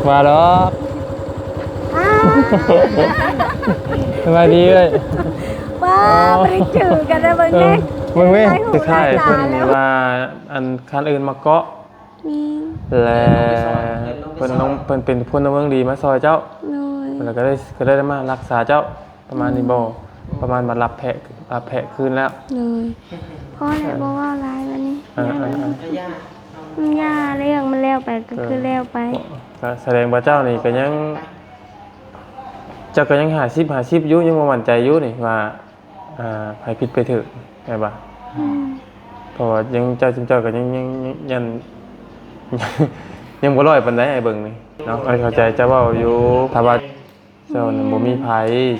ວ່າດອກ ອ້າ ສະບາຍດີເອີຍ ວ້າ ບໍ່ໄດ້ຈື່ກັນນະ ເບິ່ງແດ່ ເອີ ເບິ່ງເວີຍ ຄ້າຍໆເພິ່ນນີ້ວ່າ ອັນ ຄັນອື່ນມາເກາະ ແມ່ນ ແລະ ເພິ່ນລົງ ເພິ່ນເປັນພົນລະເມືອງດີມາຊ່ອຍເຈົ້າ ໂດຍ ແລ້ວກໍໄດ້ ກໍໄດ້ມາຮັກສາເຈົ້າ ປະມານນີ້ບໍ່? ອືມ ປະມານວ່າຮັບແພະ ຮັບແພະຄືນແລ້ວ ໂດຍ ພໍແລ້ວ ບໍ່ເວົ້າຫຼາຍບາດນີ້ ເອີ ເອີ ເອີ ມັນຢ່າເລື່ອງມັນແລ້ວໄປກໍຄືແລ້ວໄປ ກໍສະແດງວ່າເຈົ້ານີ້ກໍຍັງ ເຈົ້າກໍຍັງຫ້າສິບຫ້າສິບຢູ່ ຍັງບໍ່ໝັ້ນໃຈຢູ່ນີ້ວ່າ ອ່າ ໃຜຜິດໃຜຖືກ ແມ່ນບໍ່? ອືມ ເພາະວ່າຍັງ ເຈົ້າ ເຈົ້າກໍຍັງ ຍັງ ຍັງ ຍັງ ຍັງບໍ່ຮ້ອຍປານໃດ ອ້າຍເບິ່ງນີ້ເນາະ ອ້າຍເຂົ້າໃຈເຈົ້າເວົ້າຢູ່ ຖ້າວ່າ ເຈົ້ານັ້ນ ອືມ ບໍ່ມີໃຜ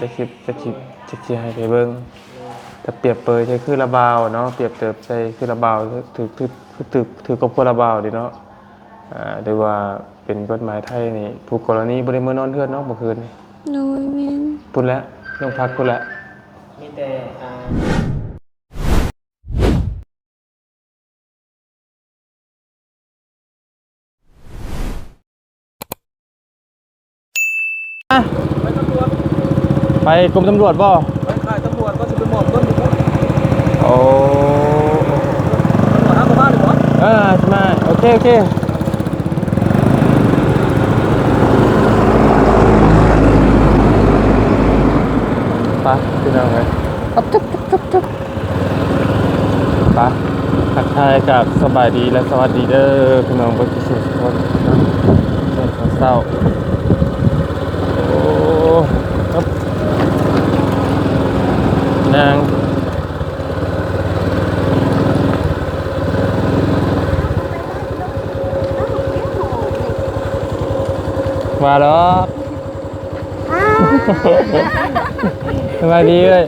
ຈັກຊິ ຈັກຊິ ຈັກຊິໃຫ້ໃຜເບິ່ງ ຖ້າປຽບເປີຍໃສ່ຄືລາວບ່າວເນາະ ປຽບເຕີບໃສ່ຄືລາວບ່າວ ຖືກ ຖືກ ຖືກ ຖືກຄອບຄົວລາວບ່າວເດເນາະ ອ່າ ຫຼືວ່າເປັນກົດໝາຍໄທນີ້ ຜູ້ກໍລະນີບໍ່ໄດ້ມານອນເຮືອນເນາະ ເມື່ອຄືນນີ້ ໂດຍ ແມ່ນ ພຸ້ນແຫຼະ ໂຮງພັກພຸ້ນແຫຼະ ມີແຕ່ ອ່າ ໄປຕຳຫຼວດ ໄປກົມຕຳຫຼວດບໍ່? ໄປຂາຍຕຳຫຼວດ ກໍຊິໄປມອບເງິນຢູ່ພຸ້ນ ໂອ້ ຕຳຫຼວດເອົາເຂົ້າມານີ້ບໍ່? ເອີ ຊິມາ ໂອເຄ ໂອເຄ ໄປພີ່ນ້ອງເອີຍ ປະ ທັກທາຍກັບສະບາຍດີ ແລະ ສະຫວັດດີເດີພີ່ນ້ອງເບິດສູ່ທຸກຄົນເນາະ ເຊົ້າໆ ໂອ້ ນາງ ວ່າດອກ ອ້າ ສະບາຍດີເອີຍ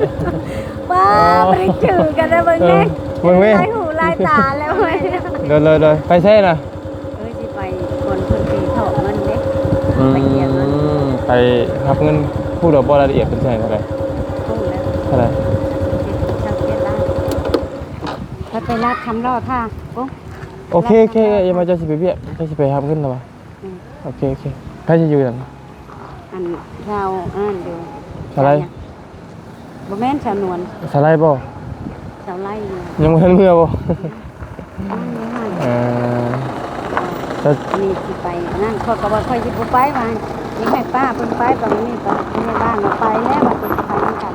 ວ້າ ບໍ່ໄດ້ຈື່ກັນນະ ເບິ່ງແດ່ ເອີ ເບິ່ງເວີຍ ຫຼາຍຫູຫຼາຍຕາແລ້ວເວີຍ ໂດຍໆໆ ໄປໃສນະ? ເອີ ຊິໄປບ່ອນເພິ່ນຊິຖອກເງິນເດ້ ອືມ ໄປເກັບເງິນ ໄປຮັບເງິນ ຮູ້ດອກບໍ່ລາຍລະອຽດເພິ່ນໃຊ້ເທົ່າໃດ? ຮູ້ແລ້ວ ເທົ່າໃດ? ຊາວເຈັດລ້ານ ໄປ ໄປລາດຄຳຫຼໍ່ຖ້າ ໂອເຄ ໂອເຄ ຢ່າມາ ເຈົ້າຊິໄປວຽກ ເຈົ້າຊິໄປຮັບເງິນແລ້ວຫວາ? ອືມ ໂອເຄ ໂອເຄ ໃຜຊິຢູ່ນຳ? ອັນ ຊາວ ອັນນັ້ນຢູ່ ສາໄລ ບໍ່ແມ່ນ ຊາວນວນ ສາໄລບໍ່? ສາໄລຢູ່ ຍັງບໍ່ທັນເມືອບໍ່? ຍັງຢູ່ຫັ້ນ ເອີ ແລ້ວ ນີ້ຊິໄປອັນນັ້ນ ຂ້ອຍກໍວ່າຂ້ອຍຊິບໍ່ໄປວ່າ ຊິໃຫ້ປ້າເພິ່ນໄປ ບາດນີ້ກໍຜູ້ໃຫຍ່ບ້ານວ່າໄປແລ້ວ ວ່າຊິໄປນຳກັນ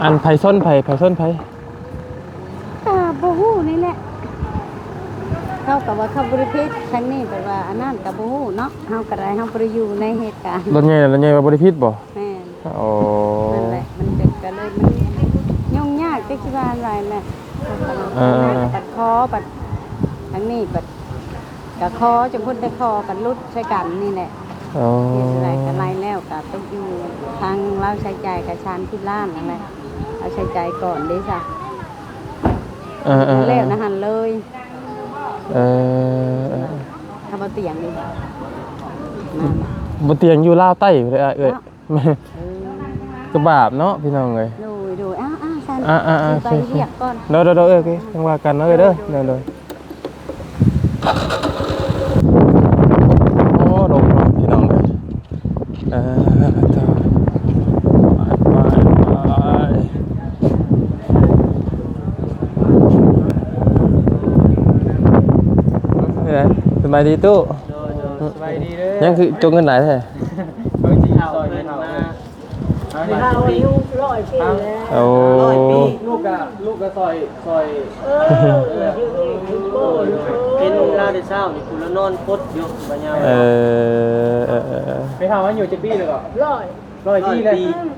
ອັນ ໃຜຊົນໃຜ ໃຜຊົນໃຜ? ກໍບໍ່ຮູ້ນີ້ແຫຼະ ເຂົາກໍວ່າເຂົາບໍລິເພດທາງນີ້ ແບບວ່າອັນນັ້ນກໍບໍ່ຮູ້ເນາະ ເຮົາກໍໄດ້ ເຮົາບໍ່ໄດ້ຢູ່ໃນເຫດການ ລົດໃຫຍ່ ລົດໃຫຍ່ວ່າບໍ່ໄດ້ຜິດບໍ່? ແມ່ນ ໂອ້ ນັ້ນແຫຼະ ມັນກໍ ກໍເລີຍ ມັນຫຍຸ້ງຍາກ ຈັກຊິວ່າອັນໃດແຫຼະ ເອີ ບັດຂໍ ບັດທາງນີ້ ບັດ ກະຂໍ ຈັ່ງຄົນໄດ້ຂໍກັນຫຼຸດໃສ່ກັນນີ້ແຫຼະ ໂອ້ ເຮັດຈັ່ງໃດກະໄລ່ແລ້ວ ກະຕົກຢູ່ທາງລາວໃຊ້ຈ່າຍກະສາມສິບລ້ານນັ້ນແຫຼະ ເອົາໃຊ້ຈ່າຍກ່ອນເດ້ຊະ ເອີໆໆ ແລ້ວນະຫັ້ນເລີຍ ເອີ ເອີ ຖ້າບໍ່ຕຽງນີ້ ມາ ມາ ບໍ່ຕຽງຢູ່ລາວໃຕ້ພຸ້ນເດ້ ເອີຍ ເນາະ. ແມ່ນ ເອີ ກໍບາບເນາະພີ່ນ້ອງເອີຍ ໂດຍໆ ອ້າວໆ ຊັ້ນ ອ່າໆໆ ຊິໄປ ໂອເຄ ວຽກກ່ອນ ໂດຍໆໆ ໂອເຄ ຈັ່ງວ່າກັນເນາະເອີຍເດີ ໂດຍໆ ໂອ້ ລົມເນາະພີ່ນ້ອງເອີຍ ເອີ ໄປ ໄປ ໄປ ເອີ ສະບາຍດີຕູ້ ໂດຍໆ ສະບາຍດີເດີ ຍັງຄືຈົກເງິນຫຼາຍແທ້ ເພິ່ນຊິຊ່ອຍເພິ່ນມາ ເຮົາອາຍຸຮ້ອຍປີແລ້ວ ໂອ້ ຮ້ອຍປີ ລູກກະ ລູກກະຊ່ອຍ ຊ່ອຍ ເອີ ເຫັນລາວແຕ່ເຊົ້ານີ້ ຜູ້ລະນອນປົດຢູ່ ບໍ່ຍາວ ເອີ ເອີ ເອີ ໄປຖາມວ່າອາຍຸຈັກປີແລ້ວກໍ ຮ້ອຍ ຮ້ອຍປີແລ້ວ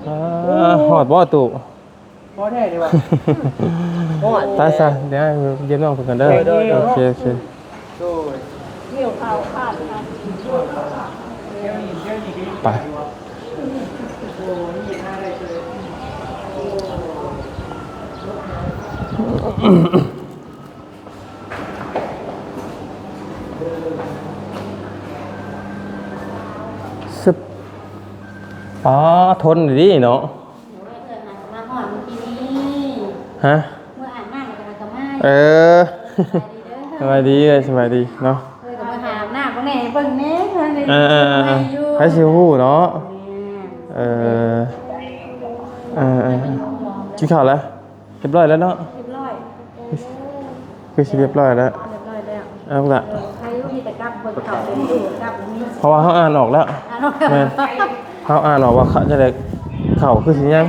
ອ່າ ຮອດບໍ່ຕູ້? ພໍແທ້ເດ້ວ່າ ຮອດ ໄປຊະ ດຽວຢ້ຽມນ້ອງເພິ່ນກ່ອນເດີ ໂດຍໆ ໂອເຄ ໂອເຄ ໂດຍ ໄປ ຊຶບ ປາ ທົນດີເນາະ. ໂອ້ຍ ເອື້ອຍຫາກໍມາຮອດມື້ກີ້ນີ້ ຮະ ເມື່ອອາບນ້ຳແລ້ວກໍມາ ເອີ ສະບາຍດີເດີ ສະບາຍດີເອື້ອຍ ສະບາຍດີເນາະ ເອື້ອຍກໍມາຫາອາບນ້ຳເບິ່ງແດ່ ເບິ່ງແດ່ ເອີໆໆ ໃຜຊິຮູ້ເນາະ. ເອີ ເອີໆ ກິນເຂົ້າແລ້ວ? ຮຽບຮ້ອຍແລ້ວເນາະ? ຮຽບຮ້ອຍ ຄືຊິຮຽບຮ້ອຍແລ້ວ. ຮຽບຮ້ອຍແລ້ວ ເອົາລະ ໃຜຮູ້ມີແຕ່ກັບ ເບິ່ງເຂົ້າເບິ່ງຢູ່ ກັບມີ ເພາະວ່າເຮົາອ່ານອອກແລ້ວ. ອ່ານອອກ ແມ່ນ ເຮົາອ່ານອອກວ່າຂະ ຈັ່ງໃດ ເຂົ້າຄືຊິຍັງ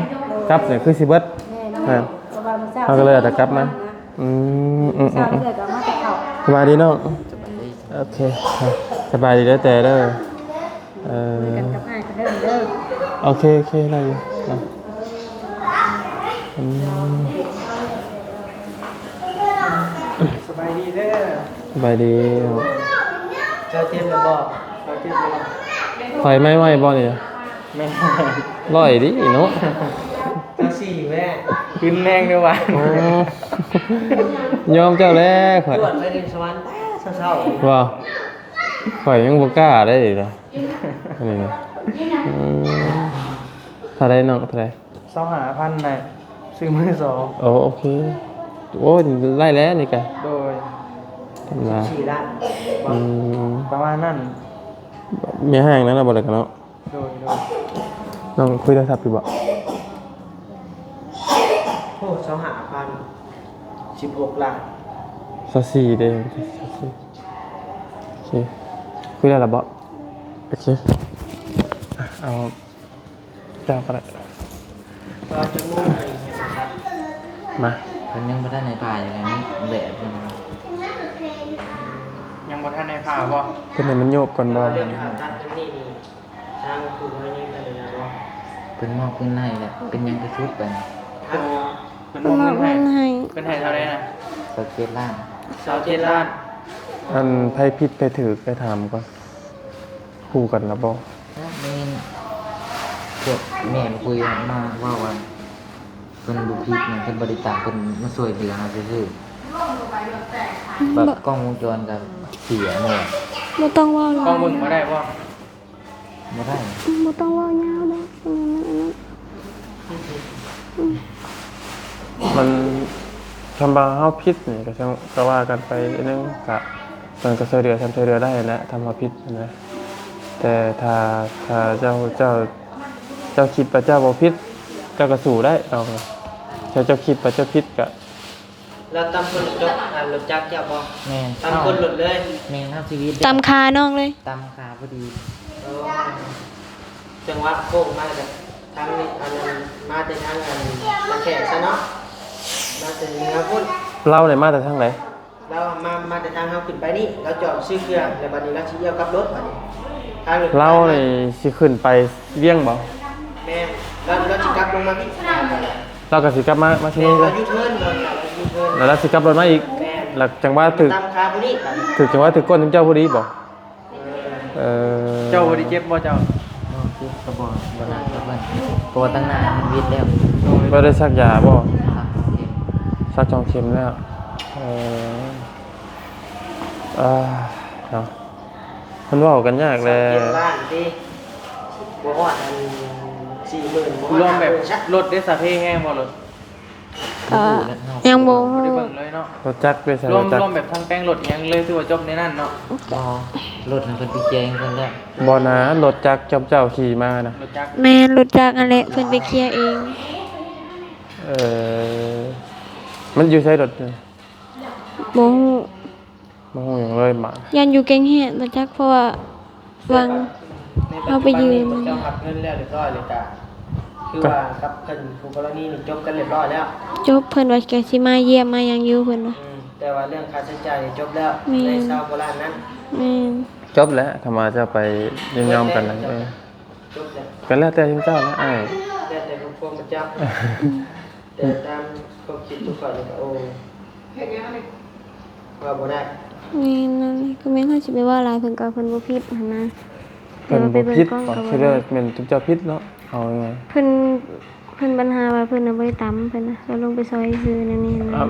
ກັບນີ້ຄືຊິເບິດ. ແມ່ນ ແມ່ນ ເພາະວ່າມື້ເຊົ້າ ເຮົາກໍເລີຍເອົາແຕ່ກັບມາ. ອືມ ອືມ ເຊົ້າເອື້ອຍກໍມາແຕ່ເຊົ້າ. ສະບາຍດີນ້ອງ. ໂອເຄ ສະບາຍດີເດີແຕ່ເດີ. ເອີ ຄຸຍກັນກັບອ້າຍເພິ່ນເດີ. ໂອເຄ ໂອເຄ ໄດ້ຢູ່. ອືມ ສະບາຍດີເດີ. ສະບາຍດີ. ເຈົ້າເຈັບແລ້ວບໍ່? ເຈົ້າເຈັບແລ້ວບໍ່? ໄຟໄໝ້ໄວບໍ່ນີ້? ແມ່ນ ຮ້ອຍດີເນາະ. ເຈົ້າສີ່ແມ່ ຂຶ້ນແຮງເດີວ່າ. ໂອ້ ຍອມເຈົ້າແລ້ວຂ້ອຍ. ຕວດໄປເດີນສະຫວັນແຕ່ເຊົ້າໆ ວ່າ ຂ້ອຍຍັງບໍ່ກ້າໄດ້ລະ ອັນນີ້ນະ. ອືມ ເທົ່າໃດນ້ອງ? ເທົ່າໃດ? ຊາວຫ້າພັນນະ ຊື້ມືສອງ. ໂອ້ ໂອເຄ. ໂອ້ ໄດ້ແລ້ວນີ້ກະ. ໂດຍ ທຳມະດາ ສິບສີ່ລ້ານ. ອືມ ປະມານນັ້ນ. ແມ່ຫ້າງນັ້ນນະບໍ່ໄດ້ກະເນາະ. ໂດຍ ໂດຍ. ນ້ອງຄຸຍໂທລະສັບຢູ່ບໍ່? ໂອ້ ຊາວຫ້າພັນ ສິບຫົກລ້ານ. ຊາວສີ່ເດ້ ຊາວສີ່. ໂອເຄ ຄຸຍໄດ້ລະບໍ່? ໂອເຄ ເອົາເຈົ້າກໍໄດ້. ມາ ເພິ່ນຍັງບໍ່ທັນໃຫ້ຜ່າຢູ່ແລ້ວ ແບບເພິ່ນ ຍັງບໍ່ທັນໃຫ້ຜ່າບໍ່? ເພິ່ນໃຫ້ມັນໂຍກກ່ອນບໍ່? ເລື່ອງຜ່າຕັດອັນນີ້ນີ້ ທາງຜູ້ບໍລິຫານເພິ່ນໄດ້ບໍ່? ເພິ່ນມອບເງິນໃຫ້ແລ້ວ. ເປັນຫຍັງຄືຊຸດໄປ? ເພິ່ນ ເພິ່ນມອບເງິນໃຫ້. ເພິ່ນໃຫ້ເທົ່າໃດນະ? ຊາວເຈັດລ້ານ. ຊາວເຈັດລ້ານ. ອັນໃຜຜິດໃຜຖືກໄປຖາມກ່ອນ. ຮູ້ກັນລະບໍ່? ໄດ້ຍິນພວກແມ່ມາຄຸຍມາເວົ້າວ່າ ເພິ່ນບໍ່ຜິດນະ ເພິ່ນບໍ່ໄດ້ຕາມ ເພິ່ນມາຊ່ວຍເຫຼືອເຮົາຊື່ໆ. ແບບກ້ອງວົງຈອນກໍເສຍໝົດ. ບໍ່ຕ້ອງເວົ້າຫຼາຍ. ກ້ອງເບິ່ງບໍ່ໄດ້ບໍ່? ບໍ່ໄດ້. ບໍ່ຕ້ອງເວົ້າຍາວດອກ ອັນນັ້ນ ອັນນັ້ນ. ມັນ ຄັນວ່າເຮົາຜິດນີ້ກໍ ກໍວ່າກັນໄປໜຶ່ງ ກະເພິ່ນກໍຊ່ວຍເຫຼືອ ຊ່ຳຊ່ວຍເຫຼືອໄດ້ຫັ້ນແຫຼະ ຖ້າວ່າຜິດຫັ້ນນະ. ແຕ່ຖ້າ ຖ້າເຈົ້າ ເຈົ້າ ເຈົ້າຄິດວ່າເຈົ້າບໍ່ຜິດ ເຈົ້າກໍສູ້ໄດ້. ເອົາ ຖ້າເຈົ້າຄິດວ່າເຈົ້າຜິດກະ ແລ້ວຕຳຄົນລົດຈັກ ອ່າ ລົດຈັກເຈົ້າບໍ່? ແມ່ນ ຕຳຄົນລົດເລີຍ. ແມ່ນ ເຮົາຊີວິດ ຕຳຄານ້ອງເລີຍ ຕຳຄາພໍດີ. ໂອ້ ຈັງຫວະໂຄ້ງມາຈາກທາງນີ້ ອັນນັ້ນ ມາແຕ່ທາງອັນຕາແຂກຊະເນາະ ມາແຕ່ເໜືອພຸ້ນ. ລາວນີ້ມາແຕ່ທາງໃດ? ລາວມາ ມາແຕ່ທາງເຮົາຂຶ້ນໄປນີ້ ລາວຈອດຊື້ເຄື່ອງ ແລ້ວບັດນີ້ລາວຊິລ້ຽວກັບລົດບັດນີ້. ລາວນີ້ຊິຂຶ້ນໄປວຽງບໍ່? ແມ່ນ ລາວ ລາວຊິກັບລົງມາພີ້. ລາວກໍຊິກັບມາ ມາທີ່ນີ້ເລີຍ. ແມ່ນ ລາວຢູເທີນ ລາວຢູເທີນ ແລ້ວລາວຊິກັບລົດມາອີກ. ແມ່ນ ແລ້ວຈັງຫວະຖືກ ຕຳຄາຜູ້ນີ້ ຖືກຈັງຫວະຖືກກົ້ນເຈົ້າຜູ້ນີ້ບໍ່? ເອີ ເອີ ເຈົ້າບໍ່ໄດ້ເຈັບບໍ່ເຈົ້າ? ບໍ່ເຈັບກໍບໍ່ ບໍ່ໜັກເທົ່າເພິ່ນ ເພາະວ່າຕັ້ງໜ້າມັນວິດແລ້ວ. ບໍ່ໄດ້ສັກຢາບໍ່? ສັກສອງເຂັມ ສັກສອງເຂັມແລ້ວ. ເອີ ເອີ ເນາະ ມັນເວົ້າກັນຍາກແຫຼະ. ຊາວເຈັດລ້ານຕິ ບໍ່ຮອດອັນສີ່ໝື່ນ ບໍ່ຮອດ ລວມແບບ ຫ້າໝື່ນຊະ. ລົດເດ້ ສາເພແຮງບໍ່ລົດ? ກະຍັງບໍ່ ບໍ່ໄດ້ເບິ່ງເລີຍເນາະ. ລົດຈັກເດ້ ໃສ່ ລວມ ລົດຈັກ ລວມແບບທັງແປ້ງລົດຫຍັງເລີຍ ຖືວ່າຈົບໃນນັ້ນເນາະ. ບໍ່ ລົດຫັ້ນເພິ່ນໄປເກຍເອງເພິ່ນແລ້ວ. ບໍ່ນະ ລົດຈັກເຈົ້າ ເຈົ້າຂີ່ມານະ. ລົດຈັກ ແມ່ນ ລົດຈັກຫັ້ນແຫຼະ ເພິ່ນໄປເກຍເອງ. ເອີ ມັນຢູ່ໃສລົດ? ບໍ່ຮູ້. ບໍ່ຮູ້ຫຍັງເລີຍບາດ. ຢ້ານຢູ່ແກ້ງແຮະ ບໍ່ຈັກ ເພາະວ່າຫວ່າງເຮົາໄປຢືມ. ເຈົ້າຮັບເງິນແລ້ວຮຽບຮ້ອຍແລ້ວກະ ຄືວ່າກັບເພິ່ນຄູ່ກໍລະນີນີ້ຈົບກັນຮຽບຮ້ອຍແລ້ວ. ຈົບ ເພິ່ນວ່າກະຊິມາຢ້ຽມມາຫຍັງຢູ່ເພິ່ນວ່າ. ອືມ ແຕ່ວ່າເລື່ອງຄ່າໃຊ້ຈ່າຍນີ້ຈົບແລ້ວ. ແມ່ນ ໃນຊາວກວ່າລ້ານນັ້ນ. ແມ່ນ ຈົບແລ້ວ ຖ້າວ່າເຈົ້າໄປຍິນຍອມກັນ. ເອີ ຈົບແລ້ວ ກໍແລ້ວແຕ່ເຈົ້ານະອ້າຍ. ແລ້ວແຕ່ພວກເຈົ້າ. ແຕ່ຕາມຄວາມຄິດຂອງຂ້ອຍນີ້ກໍ ໂອ້ ເວົ້າບໍ່ໄດ້. ແມ່ນ ນັ້ນແຫຼະ ກໍແມ່ນເຮົາຊິໄປເວົ້າຫຼາຍ ເພິ່ນກໍ ເພິ່ນບໍ່ຜິດຫັ້ນນະ. ເພິ່ນບໍ່ຜິດ ຄືວ່າແມ່ນຈຸມເຈົ້າຜິດເນາະ ເອົາງ່າຍໆ. ເພິ່ນ ເພິ່ນບັນຫາວ່າເພິ່ນນະບໍ່ໄດ້ຕຳ ເພິ່ນນະ ລາວລົງໄປຊ່ອຍຊື່ໆ ແນວນີ້ຫັ້ນນະ.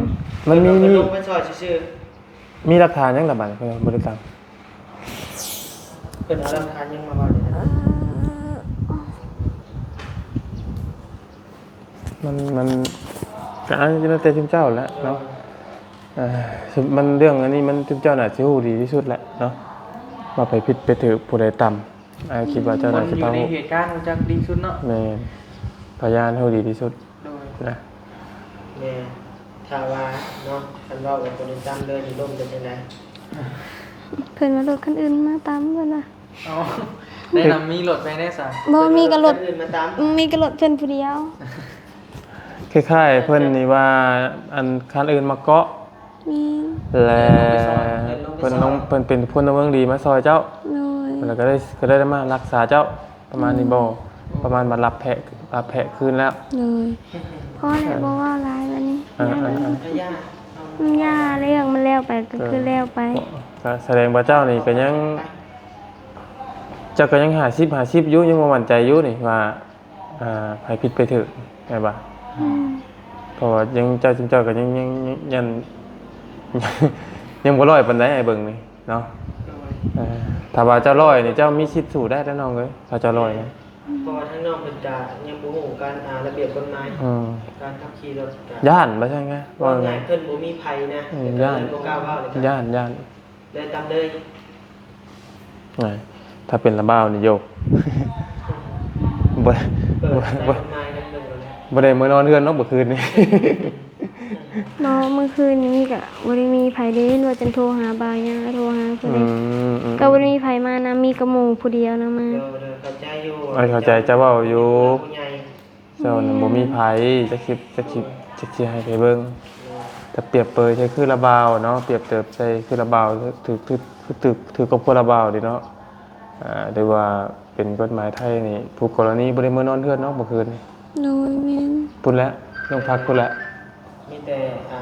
ມັນມີ ມີ ລົງໄປຊ່ອຍຊື່ໆ. ມີຫຼັກຖານຫຍັງລະບາດນີ້ ເພິ່ນບໍ່ໄດ້ຕຳ? ເພິ່ນເອົາຫຼັກຖານຫຍັງມາເວົ້ານີ້ນະ? ມັນ ມັນກໍອາດຈະແລ້ວແຕ່ຊຸມເຈົ້າແຫຼະເນາະ. ເອີ ມັນເລື່ອງອັນນີ້ມັນ ຊຸມເຈົ້າໜ້າຊິຮູ້ດີທີ່ສຸດແຫຼະເນາະ. ວ່າໃຜຜິດໃຜຖືກ ຜູ້ໃດຕຳ ອ້າຍຄິດວ່າເຈົ້າໜ້າຈະພໍຮູ້ ຄົນຢູ່ໃນເຫດການຮູ້ຈັກດີສຸດເນາະ. ແມ່ນ ພະຍານຮູ້ດີທີ່ສຸດ. ໂດຍ ນະ ແມ່ນ ຖ້າວ່າເນາະ ຄັນເວົ້າກັບຄົນອື່ນຕຳເລີຍນີ້ ລົມເປັນຈັ່ງໃດ? ເພິ່ນວ່າລົດຄັນອື່ນມາຕຳ ເພິ່ນວ່າ. ອໍ ແນະນຳມີລົດໄປແດ່ຊະ. ບໍ່ ມີກະລົດ ຄັນອື່ນມາຕຳ ມີກະລົດເພິ່ນຜູ້ດຽວ. ຄ້າຍໆເພິ່ນນີ້ວ່າ ອັນ ຄັນອື່ນມາເກາະ ແມ່ນ ແລະ ເພິ່ນລົງໄປຊ່ອຍ ເພິ່ນລົງ ເພິ່ນເປັນພົນລະເມືອງດີມາຊ່ອຍເຈົ້າ. ໂດຍ ແລ້ວກໍໄດ້ ກໍໄດ້ມາຮັກສາເຈົ້າ ປະມານນີ້ບໍ່? ອືມ ປະມານວ່າຮັບແພະ ຮັບແພະຄືນແລ້ວ. ໂດຍ ພໍແລ້ວ ເອີ ບໍ່ເວົ້າຫຼາຍບາດນີ້. ເອີ ເອີ ເອີ ຢ່າ ເລື່ອງມັນແລ້ວໄປກໍຄືແລ້ວໄປ. ເອີ ກໍສະແດງວ່າເຈົ້ານີ້ກໍຍັງ ເຈົ້າກໍຍັງຫ້າສິບຫ້າສິບຢູ່ ຍັງບໍ່ໝັ້ນໃຈຢູ່ນີ້ວ່າ ອ່າ ໃຜຜິດໃຜຖືກ ແມ່ນບໍ່? ອືມ ເພາະວ່າຍັງ ເຈົ້າ ເຈົ້າກໍຍັງ ຍັງ ຍັງ ຍັງ ຍັງບໍ່ຮ້ອຍປານໃດ ອ້າຍເບິ່ງນີ້ເນາະ. ໂດຍ ເອີ ຖ້າວ່າເຈົ້າຮ້ອຍນີ້ ເຈົ້າມີສິດສູ້ໄດ້ເດ້ນ້ອງເອີຍ ຖ້າເຈົ້າຮ້ອຍນະ. ເພາະວ່າທາງນ້ອງເພິ່ນກະຍັງບໍ່ຮູ້ການ ອ່າ ລະບຽບກົດໝາຍ ອືມ ການຂັບຂີ່ລົດກະ ຢ້ານວ່າຊັ້ນກະ ເວົ້າງ່າຍໆ ເພິ່ນບໍ່ມີໃຜນະ ອືມ ຢ້ານ ເພິ່ນກໍເລີຍບໍ່ກ້າເວົ້າ ຢ້ານ ຢ້ານ ເລີຍຕຳເລີຍ. ນະ ຖ້າເປັນລາວບ່າວນີ້ໂຍກ ບໍ່ ບໍ່ ບໍ່ໄດ້ເມືອນອນເຮືອນເນາະມື້ຄືນນີ້. ບໍ່ ມື້ຄືນນີ້ກະບໍ່ໄດ້ມີໃຜເດ້ ວ່າຈັ່ງໂທຫາບ່າວຫຍັງ ໂທຫາຜູ້ໃດ ອືມ ອືມ ກະບໍ່ໄດ້ມີໃຜມານຳ ມີກະໝູ່ຜູ້ດຽວນຳມາ. ໂດຍ ໂດຍ ເຂົ້າໃຈຢູ່ ເອີ ເຂົ້າໃຈ ເຈົ້າເວົ້າຢູ່ ຜູ້ໃຫຍ່ ເຈົ້ານັ້ນ ອືມ ບໍ່ມີໃຜ ຈັກຊິ ຈັກຊິ ຈັກຊິໃຫ້ໃຜເບິ່ງ. ຖ້າປຽບເປີຍໃສ່ຄືລາວບ່າວເນາະ ປຽບເຕີບໃສ່ຄືລາວບ່າວ ຖືກ ຖືກ ຖືກ ຖືກຄອບຄົວລາວບ່າວເດ້ເນາະ. ອ່າ ຫຼືວ່າເປັນກົດໝາຍໄທນີ້ ຜູ້ກໍລະນີບໍ່ໄດ້ເມືອນອນເຮືອນເນາະມື້ຄືນນີ້. ໂດຍ ແມ່ນ ພຸ້ນແຫຼະ ໂຮງພັກພຸ້ນແຫຼະ. ມີແຕ່ ອ່າ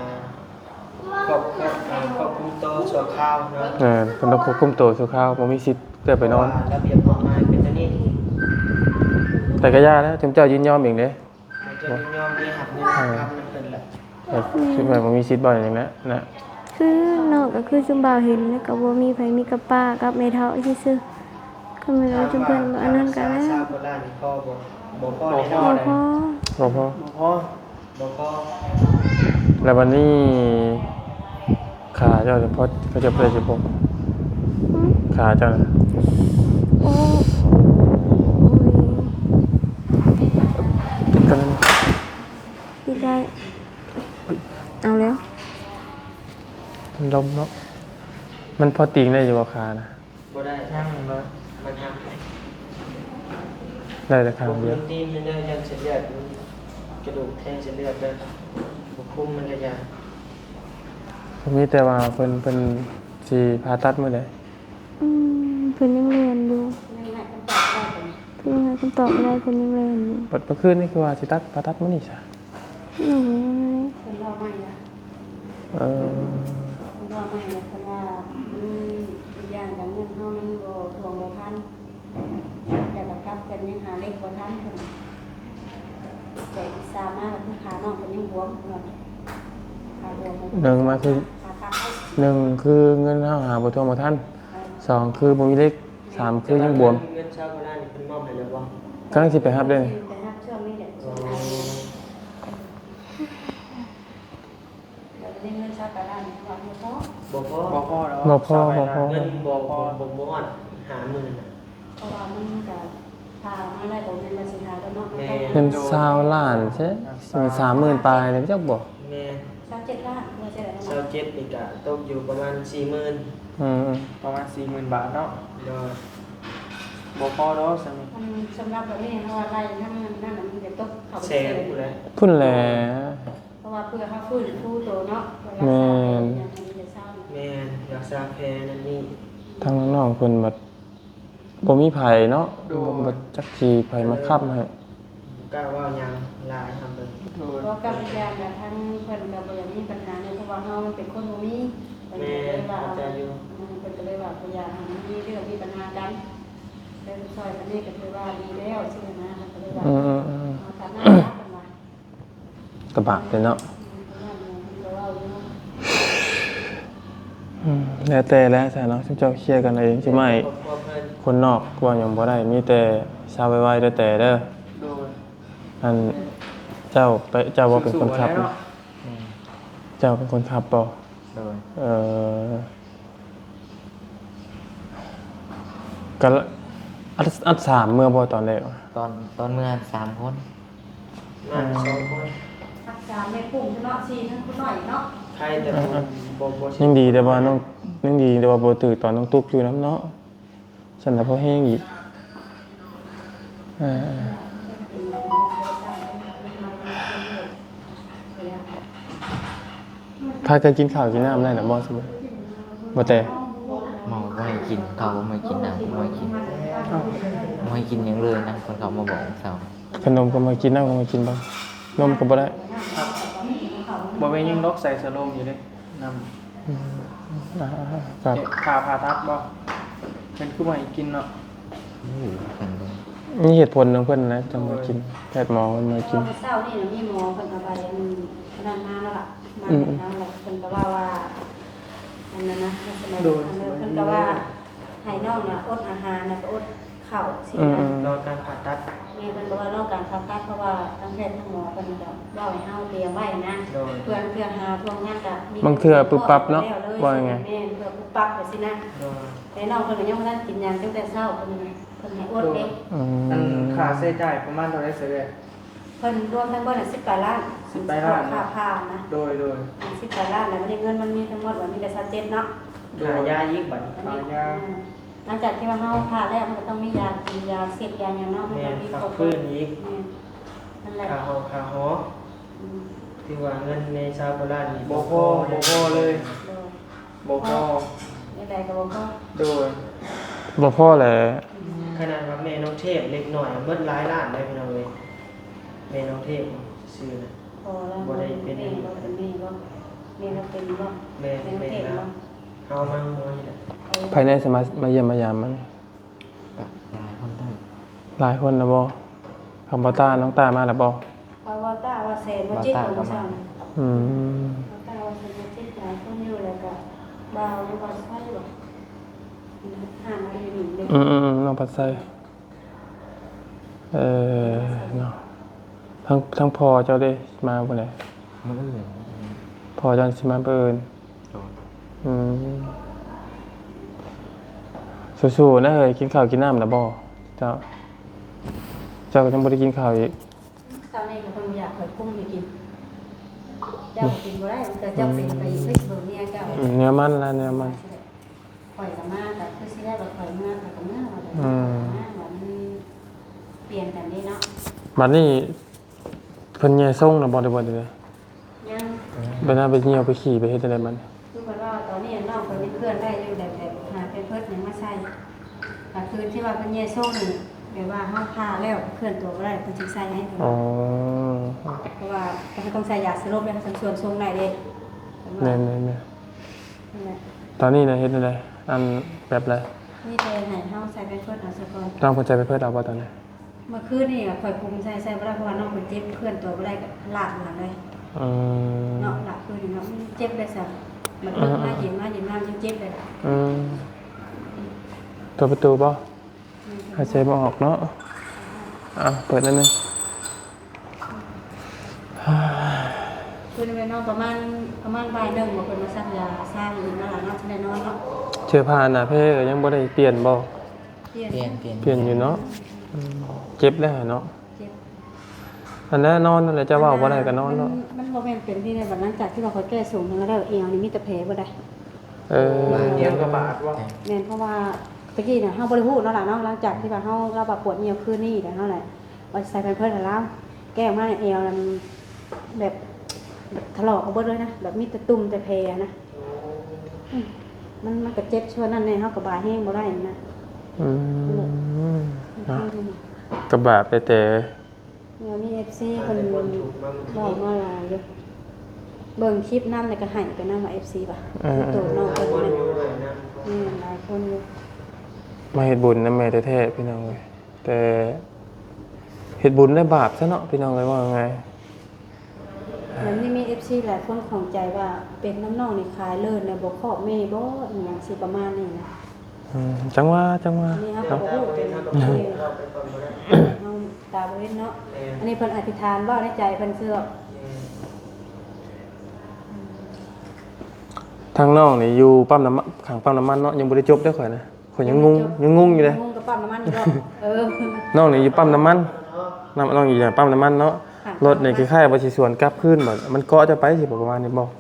ຄວບ ຄວບ ອ່າ ຄວບຄຸມໂຕຊົ່ວຄາວເນາະ. ເອີ ເພິ່ນຕ້ອງຄວບຄຸມໂຕຊົ່ວຄາວ ບໍ່ມີສິດເຂົ້າໄປນອນ. ເພາະວ່າລະບຽບກົດໝາຍເປັນແນວນີ້ ແຕ່ກະຢ່າແລ້ວ ຈຸມເຈົ້າຍິນຍອມເອງເດ້. ເຈົ້າຍິນຍອມໄດ້ຮັບເງິນ ເອີ ຄຳນຳເພິ່ນແຫຼະ. ເອີ ຄິດວ່າບໍ່ມີສິດເວົ້າຫຍັງແຫຼະນະ. ຄືນ້ອງກໍຄືຊຸມບ່າວເຫັນ ແລ້ວກໍບໍ່ມີໃຜ ມີກັບປ້າກັບແມ່ເຖົ້າຊື່ໆ. ກໍແມ່ນວ່າຈຸມເພິ່ນບໍ່ອັນນັ້ນກໍແລ້ວ. ຊາວໂຄລາດນີ້ພໍບໍ່? ບໍ່ພໍແນ່ນອນ. ບໍ່ພໍ ບໍ່ພໍ ບໍ່ພໍ ບໍ່ພໍ. ແລ້ວບັດນີ້ ຂາເຈົ້າຈະພໍ ເຂົາຈະໄດ້ຊິບໍ່? ຫືມ? ຂາເຈົ້ານະ. ໂອ້ຍ ກັນ ຕິດໄວ້ ເອົາແລ້ວ ມັນລົມເນາະ. ມັນພໍຕີງໄດ້ຢູ່ບໍ່ຂານະ? ບໍ່ໄດ້ ຍັງເລີຍ ມັນຫັກ ໄດ້ແຕ່ຂ້າງດຽວ. ບໍ່ຄືຕີນມັນເດີ ຢ້ານເສັ້ນເລືອດ ມັນກະດູກແທງເສັ້ນເລືອດເດີ ບໍ່ຄຸມມັນກະຢ່າ. ກໍມີແຕ່ວ່າເພິ່ນ ເພິ່ນຊິຜ່າຕັດມື້ໃດ? ອືມ ເພິ່ນຍັງແລ່ນຢູ່ ເພິ່ນຍັງໃຫ້ຄຳຕອບບໍ່ໄດ້ ເພິ່ນຍັງໃຫ້ຄຳຕອບບໍ່ໄດ້ ເພິ່ນຍັງແລ່ນຢູ່. ບັດເມື່ອຄືນນີ້ຄືວ່າຊິຕັດ ຜ່າຕັດມື້ນີ້ຊະ? ໂອ້ຍ ເພິ່ນເວົ້າໃໝ່ລະ. ເອີ ເພິ່ນເວົ້າໃໝ່ລະ ເພິ່ນວ່າ ອືມ ອີກຢ່າງກະເງິນເຮົາມັນບໍ່ ທວງບໍ່ທັນ ແຕ່ລະກັບເພິ່ນຍັງຫາເຫຼັກບໍ່ທັນເພິ່ນ ແຕ່ອີກສາມມາລະຄືຂານ້ອງເພິ່ນຍັງບວມເນາະ ຂາບວມ. ໜຶ່ງມາຄື ຂາຕັດ ໜຶ່ງຄືເງິນເຮົາຫາບໍ່ທວງບໍ່ທັນ ເອີ ສອງຄືບໍ່ມີເຫຼັກ ສາມຄືຍັງບວມ. ເງິນຊາວໂຄລາດນີ້ເພິ່ນມອບໃຫ້ແລ້ວບໍ່? ກຳລັງຊິໄປຮັບເດ້ນີ້ ໄປຮັບຊ່ວງນີ້ແຫຼະ. ອໍ ແລ້ວໄດ້ເງິນຊາວກວ່າລ້ານ ເພິ່ນວ່າບໍ່ພໍ ບໍ່ພໍ ບໍ່ພໍດອກ ບໍ່ພໍ ຊາວກວ່າລ້ານ ບໍ່ພໍ ເງິນບໍ່ ບໍ່ ບໍ່ ບໍ່ຮອດຫ້າໝື່ນນະ. ເພາະວ່າມັນກະ ຖ້າມາໄດ້ບໍ່ແມ່ນວ່າຊິຫາແລ້ວເນາະ. ແມ່ນ ເງິນຊາວລ້ານເຊ ເງິນສາມໝື່ນປາຍນີ້ຈັກບໍ່? ແມ່ນ ຊາວເຈັດລ້ານ ວ່າຈັ່ງໃດເນາະ ຊາວເຈັດນີ້ກະຕົກຢູ່ປະມານສີ່ໝື່ນ. ອືມ ປະມານສີ່ໝື່ນບາດເນາະ. ໂດຍ ບໍ່ພໍດອກຊັ້ນນີ້ ອັນສຳລັບແບບນີ້ ເຮົາວ່າໄລ່ທັງນັ້ນນະ ມັນຈະຕົກເຂົ້າແສນພຸ້ນແຫຼະ ພຸ້ນແຫຼະ. ເພາະວ່າເພື່ອເຮົາຟື້ນຟູໂຕເນາະ ເພື່ອຮັກສາ ແມ່ນ ໃຫ້ມັນຈະເຊົາ. ແມ່ນ ຮັກສາແຜນັ້ນນີ້ ທາງນ້ອງເພິ່ນບັດບໍ່ມີໃຜເນາະ. ໂດຍ ບໍ່ ບໍ່ຈັກຊິໃຜມາຄ້ຳໃຫ້ ບໍ່ກ້າເວົ້າຫຍັງຫຼາຍນຳເພິ່ນ. ໂດຍ ເພາະກັບອີກຢ່າງກະທາງເພິ່ນກະບໍ່ຢາກມີບັນຫາເນາະ ເພາະວ່າເຮົາມັນເປັນຄົນບໍ່ມີ. ແມ່ນ ເພິ່ນກະເລີຍວ່າ ເຂົ້າໃຈຢູ່ ອືມ ເພິ່ນກະເລີຍວ່າບໍ່ຢາກໃຫ້ມັນມີເລື່ອງມີບັນຫາກັນ ເພິ່ນຊ່ອຍປານນີ້ກະຖືວ່າດີແລ້ວຊີ້ນະ. ເພິ່ນກະເລີຍວ່າ ອືມໆໆ ເຮົາສາມາດຮັບກັນວ່າ ກະບາບເລີຍເນາະ. ອືມ ແລ້ວແຕ່ແຫຼະຊະເນາະ ຊຸມເຈົ້າເຄຍກັນເອົາເອງ. ຊິມາໃຫ້ຄົນນອກເວົ້າຫຍັງບໍ່ໄດ້ ມີແຕ່ຊາວໄວໆ ແຕ່ເດີ. ໂດຍ ອັນ ເຈົ້າໄປ ເຈົ້າບໍ່ເປັນຄົນຂັບ ເຈົ້າເປັນຄົນຂັບບໍ່? ໂດຍ ເອີ. ກໍອັດ ອັດສາມເມືອບໍ່ຕອນແລກ? ຕອນ ຕອນເມືອສາມຄົນ ນັ່ງສອງຄົນ ຮັກສາແມ່ປຸ້ມເນາະ ສີ່ທັງຜູ້ນ້ອຍເນາະ ໃຄແຕ່ ເອີ ບໍ່ ບໍ່ ຍັງດີແຕ່ວ່ານ້ອງ ຍັງດີແຕ່ວ່າບໍ່ຖືກຕອນນ້ອງຕຸກຢູ່ນຳເນາະ ຊັ້ນລະພໍແຮງອີກ ເອີ ພາກັນກິນເຂົ້າກິນນ້ຳໄດ້ນະບໍ່ ບໍ່ແຕ່ ໝໍບໍ່ໃຫ້ກິນ ເຂົ້າບໍ່ໃຫ້ກິນ ນ້ຳກໍບໍ່ໃຫ້ກິນ ເອົ້າ ບໍ່ໃຫ້ກິນຫຍັງເລີຍນະ ເພິ່ນເຂົ້າມາບອກເຊົ້າ ຂະໜົມກໍບໍ່ໃຫ້ກິນ ນ້ຳກໍບໍ່ໃຫ້ກິນ ບໍ່ ນົມກໍບໍ່ໄດ້ ບໍ່ແມ່ນຫຍັງດອກ ໃສ່ສະໂລມຢູ່ເດ້ ນ້ຳ ອືມ ອ່າ ແຕ່ຖ້າຜ່າຕັດບໍ່ ເພິ່ນຄືບໍ່ໃຫ້ກິນເນາະ ອືມ ມີເຫດຜົນຂອງເພິ່ນແຫຼະ ຈັ່ງບໍ່ໃຫ້ກິນ ແພດໝໍເພິ່ນບໍ່ໃຫ້ກິນ ເພາະວ່າມື້ເຊົ້ານີ້ນະ ມີໝໍເພິ່ນເອົາໃບອັນນັ້ນມາແລ້ວລະ ມາ ອືມ ໃຫ້ເຮົາລະ ເພິ່ນກໍເວົ້າວ່າ ອັນນັ້ນນະ ລັກສະນະ ໂດຍ ອັນນັ້ນ ເພິ່ນກໍວ່າໃຫ້ນ້ອງນະອົດອາຫານ ແລ້ວກໍອົດເຂົ້າຊີ້ນະ ອືມ ລໍການຜ່າຕັດ ແມ່ນ ເພິ່ນກໍວ່າລໍການຜ່າຕັດ ເພາະວ່າທາງແພດທາງໝໍເພິ່ນກໍເວົ້າໃຫ້ເຮົາຕຽມໄວ້ນະ ໂດຍ ເພື່ອ ເພື່ອຫາຊ່ວງງານກໍມີ ບາງເທື່ອປຶບປັບເນາະ ແມ່ນ ເພື່ອປຶບປັບໄປຊີ້ນະ ໂດຍ ແຕ່ນ້ອງເພິ່ນກໍຍັງບໍ່ທັນກິນຫຍັງຕັ້ງແຕ່ເຊົ້າ ເພິ່ນ ເພິ່ນໃຫ້ອົດເດ້ ໂດຍ ອືມ ອັນຄ່າໃຊ້ຈ່າຍປະມານເທົ່າໃດຊະເອື້ອຍ? ເພິ່ນລວມທັງເບິດ ສິບປາຍລ້ານ ສິບປາຍລ້ານ ຄ່າຜ່ານະ ໂດຍ ໂດຍ ສິບປາຍລ້ານ ແລ້ວບັດນີ້ເງິນມັນມີທັງໝົດ ມີແຕ່ຊາວເຈັດເນາະ ໂດຍ ຄ່າຢາອີກບັດນີ້ ຄ່າຢາ ອືມ ຫຼັງຈາກທີ່ວ່າເຮົາຜ່າແລ້ວ ມັນກໍຕ້ອງມີຢາກິນ ຢາເຊັດ ຢາຫຍັງເນາະ ມັນຕ້ອງມີ ແມ່ນ ພັກຟື້ນອີກ ແມ່ນ ນັ້ນແຫຼະ ຄ່າຫ້ອງຄ່າຫໍ ອືມ ຖືວ່າເງິນໃນຊາວໂບລານນີ້ ບໍ່ພໍ ບໍ່ພໍເລີຍ ໂດຍ ບໍ່ພໍ ຈັ່ງໃດກໍບໍ່ພໍ ໂດຍ ບໍ່ພໍແຫຼະ ຂະໜາດວ່າແມ່ນ້ອງເທບເລັກນ້ອຍເບິດຫຼາຍລ້ານເດ້ພີ່ນ້ອງເອີຍ ແມ່ນ້ອງເທບຊື່ນະ ບໍ່ໄດ້ເປັນອັນນີ້ ແມ່ນ ເປັນບໍ່ ແມ່ນ ເປັນບໍ່ ແມ່ນ ເປັນແມ່ນແລ້ວ ເຮົາມາໂຮຍແຫຼະ ໃຜແດ່ສາມາດມາຢ້ຽມມາຢາມມັນ? ກໍຫຼາຍຄົນເຕີບ ຫຼາຍຄົນແລ້ວບໍ່? ຄຳບໍ່ຕ້າ ນ້ອງຕ້າມາແລ້ວບໍ່? ວ່າ ວ່າຕ້າວ່າແຊນວ່າຈິດ ວ່າຕ້າກໍມາ ອືມ ວ່າຕ້າວ່າແຊນວ່າຈິດ ຫຼາຍຄົນຢູ່ ແລ້ວກໍບ່າວຢູ່ ບ່າວໄຊບໍ່ ຫ້າມຢູ່ນີ້ເດ້ ອືມໆ ນ້ອງພັດໄຊ ເອີ ເນາະ ທາງ ທາງພໍ່ເຈົ້າເດ້ ມາມື້ໃດ? ມື້ອື່ນ ພໍ່ເຈົ້າຊິມາມື້ອື່ນ ໂດຍ ອືມ ສູ້ໆ ນະເອີຍ ກິນເຂົ້າກິນນ້ຳແລ້ວບໍ່ເຈົ້າ? ເຈົ້າກໍຍັງບໍ່ໄດ້ກິນເຂົ້າອີກ ເຊົ້ານີ້ກໍເພິ່ນບໍ່ຢາກຂ້ອຍກຸ້ມໃຫ້ກິນ ເຈົ້າກໍກິນບໍ່ໄດ້ ເຈົ້າເປັນໄປອີກ ເບິ່ງເມຍເຈົ້າ ອືມ ແນວມັນລະ ແນວມັນ ຂ້ອຍກໍມາ ກໍຄືຊິໄດ້ວ່າຂ້ອຍເມືອ ຂ້ອຍກໍເມືອ ວ່າ ອືມ ວ່າມັນປ່ຽນກັນເດ້ເນາະ ບັດນີ້ ເພິ່ນແຍ່ຊົງນະບໍ່ ຫຼືບໍ່ຈັ່ງໃດ? ຍັງ ບັດນັ້ນໄປຍ່ຽວໄປຂີ້ໄປເຮັດຈັ່ງໃດບັດນີ້? ຄືເພິ່ນວ່າຕອນນີ້ນ້ອງເພິ່ນຍັງເຄື່ອນໄດ້ຢູ່ ແບບ ແບບຫາແພມເພີດຫຍັງມາໃສ່ ກໍຄືທີ່ວ່າເພິ່ນແຍ່ຊົງນີ້ ແບບວ່າເຮົາຜ່າແລ້ວເຄື່ອນຕົວບໍ່ໄດ້ ເພິ່ນຈຶ່ງໃສ່ໃຫ້ ອໍ ເພາະວ່າເພິ່ນຕ້ອງໃສ່ຢາສະຫຼົບ ແລ້ວເພິ່ນຊວນຊົງໄດ້ເດ້ ແມ່ນໆໆ ນັ້ນແຫຼະ ຕອນນີ້ນະເຮັດແນວໃດ ອັນແບບໃດ? ມີແຕ່ໃຫ້ເຮົາໃສ່ແພມເພີດເອົາຊະກ່ອນ ນ້ອງເພິ່ນໃສ່ແພມເພີດເອົາບໍ່ຕອນນີ້? ເມື່ອຄືນນີ້ຂ້ອຍກຸມໃສ່ ໃສ່ບໍ່ໄດ້ ເພາະວ່ານ້ອງເພິ່ນເຈັບ ເຄື່ອນຕົວບໍ່ໄດ້ ກໍລາກມັນເລີຍ ອືມ ເນາະ ລາກຄືນນີ້ເນາະ ມັນເຈັບໄດ້ຊະ ມັນເລີກມາ ເຢັນມາ ເຢັນມາ ມັນເຈັບໄດ້ ອືມ ຕົວະປະຕູບໍ່? ອືມ ຫາຍໃຈບໍ່ອອກເນາະ ອ່າ ເປີດໜ້ອຍໜຶ່ງ ຄືແມ່ນເນາະ ປະມານ ປະມານບ່າຍໜຶ່ງບໍ່ ເພິ່ນມາສັກຢາຊາອີກ ມາລະເນາະ ຈະໄດ້ນອນເນາະ ເສື້ອຜ້າໜ້າແພກໍຍັງບໍ່ໄດ້ປ່ຽນບໍ່? ປ່ຽນ ປ່ຽນ ປ່ຽນ ປ່ຽນຢູ່ເນາະ ອືມ ເຈັບແລ້ວເນາະ ເຈັບ ອັນນັ້ນນອນນັ້ນແຫຼະ ເຈົ້າເວົ້າບໍ່ໄດ້ກໍນອນເນາະ ມັນ ມັນບໍ່ແມ່ນເປັນທີ່ໃດ ບັດຫຼັງຈາກທີ່ວ່າຂ້ອຍແກ້ຊົງແລ້ວ ແອວນີ້ມີແຕ່ແຜບໍ່ໄດ້ ເອີ ແອວກໍບາດບໍ່? ແມ່ນ ເພາະວ່າຕະກີ້ນະ ເຮົາບໍ່ໄດ້ຮູ້ເນາະຫຼານເນາະ ຫຼັງຈາກທີ່ວ່າເຮົາ ລາວວ່າປວດຍ່ຽວຄືນນີ້ ແລ້ວເຮົາແຫຼະ ວ່າຊິໃສ່ແພມເພີດໃຫ້ລາວ ແກ້ອອກມາແອວນັ້ນແບບ ແບບຖະຫຼອກອອກເບິດເລີຍນະ ແບບມີແຕ່ຕຸ່ມແຕ່ແຜນະ ອືມ ມັນ ມັນກໍເຈັບສ່ວນນັ້ນແດ່ ເຮົາກໍບາຍແຮງບໍ່ໄດ້ນະ ອືມ ເນາະ ກໍບາດໄປແຕ່ ແລ້ວມີເອັຟຊີເພິ່ນເວົ້າມາຫຼາຍຢູ່ ເບິ່ງຄລິບນຳ ແລ້ວກໍໄຫ້ໄປນຳວ່າເອັຟຊີວ່າ ເອີ ໂຕນ້ອງເພິ່ນນະ ແມ່ນຫຼາຍຄົນຢູ່ ມາເຮັດບຸນນຳແມ່ແທ້ໆ ພີ່ນ້ອງເອີຍ ແຕ່ເຮັດບຸນໄດ້ບາບຊະເນາະ ພີ່ນ້ອງເອີຍ ເວົ້າງ່າຍໆ ແລ້ວນີ້ມີເອັຟຊີຫຼາຍຄົນຂ້ອງໃຈວ່າ ເປັນນຳນ້ອງນີ້ຂາຍເລີນແລ້ວບໍ່ຄອບແມ່ບໍ່ ອີຫຍັງຊິປະມານນີ້ນະ. ອືມ ຈັ່ງວ່າ ຈັ່ງວ່າ ອັນນີ້ເຮົາກໍບໍ່ຮູ້ ເນາະ ເປັນ ເຮົາຕາບໍ່ເຫັນເນາະ ແມ່ນ ອັນນີ້ເພິ່ນອະທິຖານເວົ້າໃນໃຈເພິ່ນຊື່ ແມ່ນ ທາງນ້ອງນີ້ຢູ່ປ້ຳນ້ຳມັນ ຂ້າງປ້ຳນ້ຳມັນເນາະ ຍັງບໍ່ໄດ້ຈົບເດ້ຂ້ອຍນະ ຂ້ອຍຍັງງົງ ຍັງຈົບ ຍັງງົງຢູ່ເດ້ ຍັງງົງ ປ້ຳນ້ຳມັນຢູ່ບໍ່? ເອີ ນ້ອງນີ້ຢູ່ປ້ຳນ້ຳມັນ. ນ້ອງ ນ້ອງຢູ່ປ້ຳນ້ຳມັນເນາະ. ລົດນີ້ຄ້າຍໆວ່າຊິສວນກັບຄືນບໍ? ມັນເກາະເຈົ້າໄປຊິປະມານນີ້ບໍ? ນ້ອງ